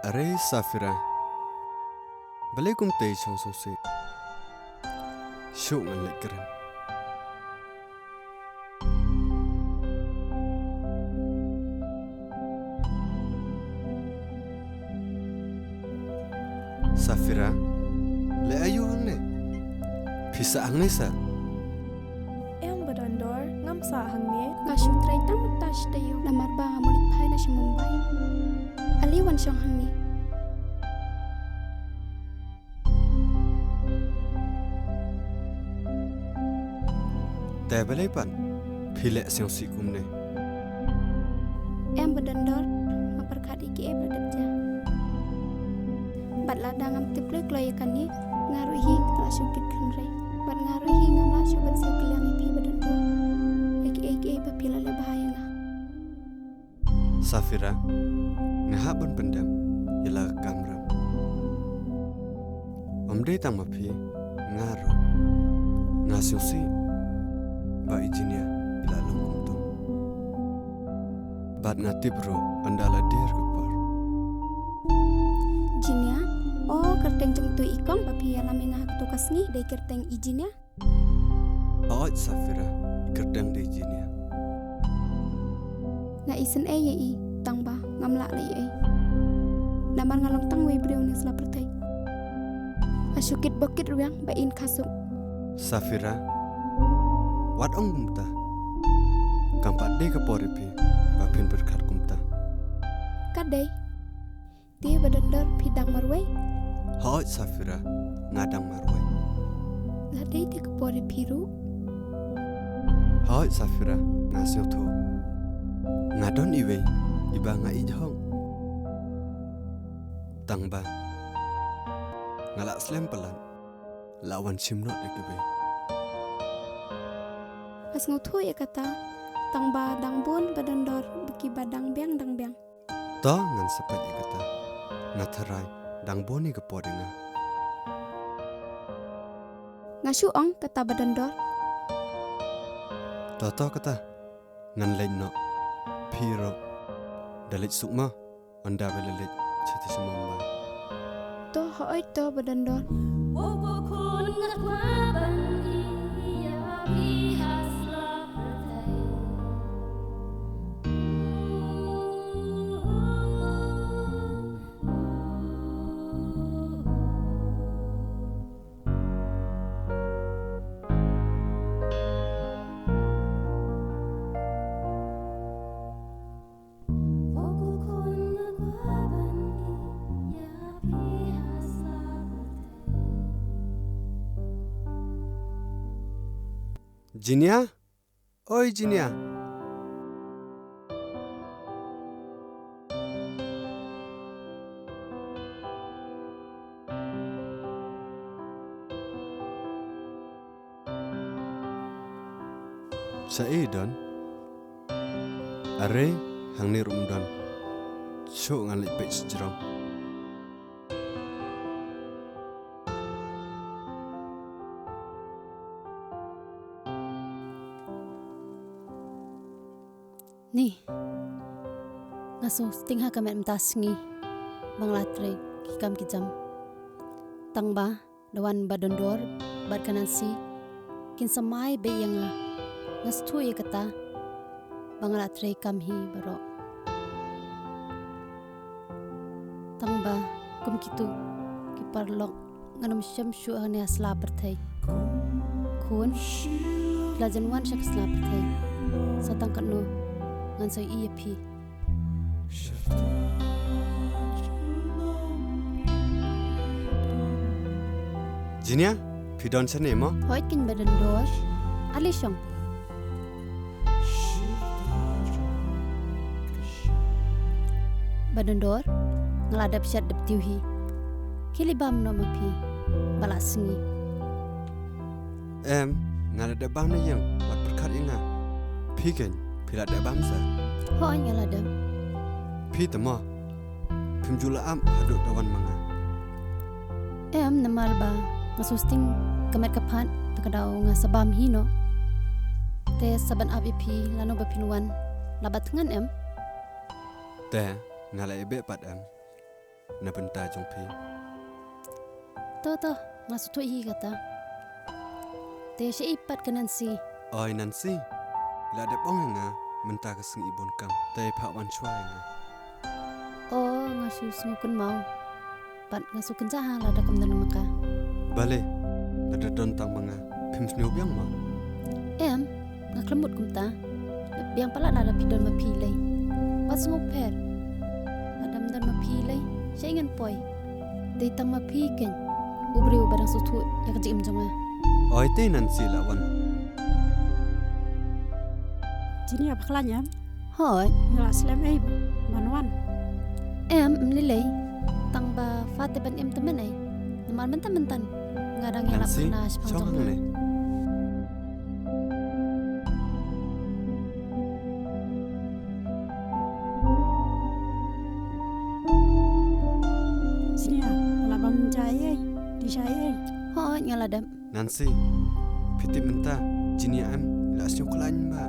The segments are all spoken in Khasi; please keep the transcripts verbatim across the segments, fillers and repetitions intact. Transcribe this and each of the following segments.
Are Safira. Balei kumta i shong sngewsih? Shuh ngan leit kren. Safira, leh aïu hangne? Phi sah hangne sa? Em ba don dor, ngam sah hangne. Nga shu trei tang mynta sha taïew namar ba nga mut leit phai na sha Mumbai. Ale wan shong hangne. Te balei pat phi leh sngewsih kumne? Em ba don dor, nga pyrkhat ïa kiei ba la dep jia. Bad lada ngam tip kloi kloi ïa kane, nga ruh hi nga la shu kit khynrei. Bad nga ruh hi ngam lah shuh ban siew kylliang ïa phi ba don dor, ïa kiei kiei ba phi la leh bha ïa nga. Safira, nga hap ban pyndem ïa la ka kamram. Ym dei tang ma phi, nga ruh nga sngewsih ba i Jinia i la long kumto. Bad nga tip ruh ynda la dier ka por. Jinia, o kyrteng jong uto i kong ba phi ïalam ïa nga ha kato ka sngi dei kyrteng i Jinia? Hooid Safira, kyrteng dei Jinia. Nga isynei ïa i, tang ba ngam lah leh ei ei. Namar nga long tang wei briew ne sla pyrthei. Nga shu kit bok kit rwiang ba in kha suk. Safira, wat ong kumta. Kam pat dei ka por ïa phi ba phin pyrkhat kumta. Ka dei. Te ba don dor phi dang marwei? Hooid Safira, nga dang marwei. La dei te ka por ïa phi ruh? Hooid Safira, nga sngewthuh. Nga don iwei iba nga ïeit hok. Tang ba nga la slem palat, la wan shim noh ïa kiwei. Nga sngewthuh ïa kata, tang ba dang bun ba don dor ba kiba dang biang dang biang. To ngan sa peit ïa kata. Nga tharai dang bun ïa ka por ïa nga. Nga shu ong kata ba don dor. To to kata. Ngan leit noh. Phi ruh da leit suk mo. Ynda ba la leit sha te sha Mumbai. To hooid to ba don dor. Jinia? Oi, Jinia. Shaei don? Are, hangne ruh ym don. Shuh ngan leit peit shajrong. Ni, nga sngewsting ha ka met mynta sngi ba nga la trei ki kam ki jam. Tang ba da wan ba don dor bad ka Nancy kin sa mai beit ïa nga. Nga sngewthuh ïa kata ba nga la trei kam hi baroh. Tang ba kum kito ki paralok ngan ym shem shuh hangne ha sla pyrthei. Khun, la jan wan sha ka sla pyrthei. Sa tang katno ngan sa ïohi ïa phi. Jinia, phi don shane mo? Hooid keiñ ba don dor. Ale shong. Ba don dor, nga la dep shet dep tiew hi. Khie leit bam noh ma phi ba la sngi. Em, nga la dep bam na ïing, wat pyrkhat ïa nga. Phi keiñ, phi la dep bam sa? Hooid nga la dep. Phi te mo? Phim ju la ap haduh da wan ma nga? Em, namar ba nga sngewsting ka met ka phad, te ka daw nga sa bam hi noh. Te sa ban ap ïa phi lano ba phin wan, la ba thngan em? Te nga la ïa beh pat em? na bynta jong phi. To to, nga sngewthuh hi kata. Te shaei pat ka Nancy? Oi Nancy, la dep ong ïa nga mynta ka sngi i bun kam, te phah wan shuwa ïa nga. O, nga shu sngewkynmaw. Pat nga sngewkynjah ha lada kam don ma ka. Balei, lada don tang ma nga phim sngewbiang mo? Em, nga khlem mut kumta. Biang palat lada phi don ma phi lei. Wat sngewpher. Lada ym don ma phi lei, shaei ngan poi? Dei tang ma phi keiñ u briew ba dang sngewthuh ïa ka jingim jong nga. Oi te Nancy la wan. Jenia, ba khlaiñ em? Hooid. Nga la slem ei ban wan? Em, ym lei lei. Tang ba pha te ban im te mynne. Namar mynta mynta nga dang ïalap khana shaphang jong nga. Jenia, la bam jai ei, di jai ei. Hooid, nga la dep. Nancy, phi tip mynta Jenia em la sngew khlaiñ ba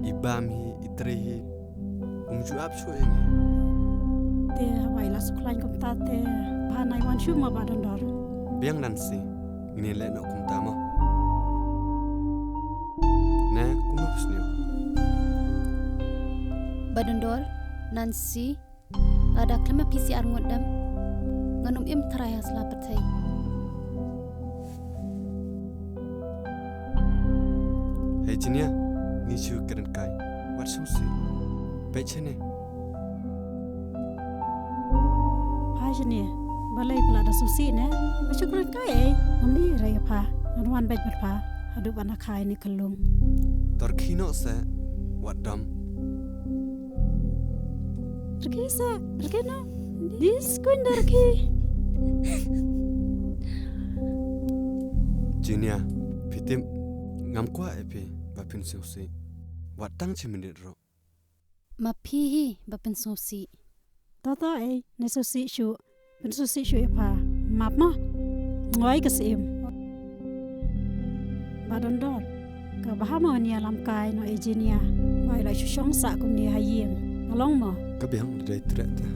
i bam hi, i trei hi, um ju ap shuh ïa ngi. Te haba i la sngew khlaiñ kumta te ba nai wan shuh ma Bah Dondor. Biang Nancy, ngin leh noh kumta mo. Ne kumno phi sngew? Bah Dondor, Nancy, lada khlem ma phi shi ar ngut dem, ngan ym im tharai ha sla pyrthei. Hei Jenia, ngi shu kren kai, wat sngewsih. Peit shane. Pha Jenia, balei phi la da sngewsih ne? Wat shu kren kai ei, ngam ïohi re ïa pha. Ngan wan beit bad pha haduh ban da kha ïa kane ka lum. To rkhie noh seh, wat dom. Rkhie seh, rkhie noh. Dis kuñ da rkhie. Jenia, phi tip ngam kwah ïa phi ba phin sngewsih. Wat tang shi minit ruh. Ma phi hi ba phin sngewsih. To to ei, ne sngewsih shuh. Pynsngewsih shuh ïa pha. Map mo. Ngoi ka syiem. Bah Dondor, ka bha mo ngi ïalam kai noh ïa Jenia ba i la shu shong sah kumne ha ïing. Ka long mo. Ka biang da dei treh te.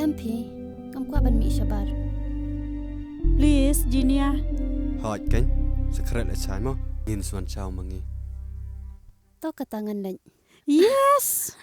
Em phi, ngam kwah ban mih shabar. Please Jenia. Hooid keiñ, sa khreh lashai mo. Ngin sa wan shaw ma ngi. To kata ngan leit. Yes.